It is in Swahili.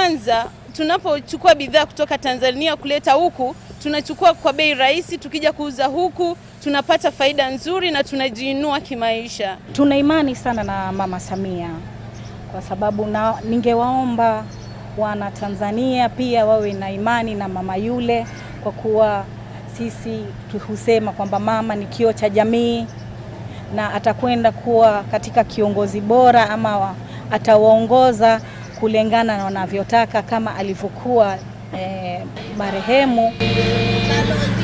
Kwanza, tunapochukua bidhaa kutoka Tanzania kuleta huku, tunachukua kwa bei rahisi, tukija kuuza huku tunapata faida nzuri na tunajiinua kimaisha. Tuna imani sana na Mama Samia kwa sababu na, ningewaomba wana Tanzania pia wawe na imani na mama yule, kwa kuwa sisi husema kwamba mama ni kioo cha jamii na atakwenda kuwa katika kiongozi bora ama atawaongoza kulingana na wanavyotaka kama alivyokuwa marehemu. Balozi.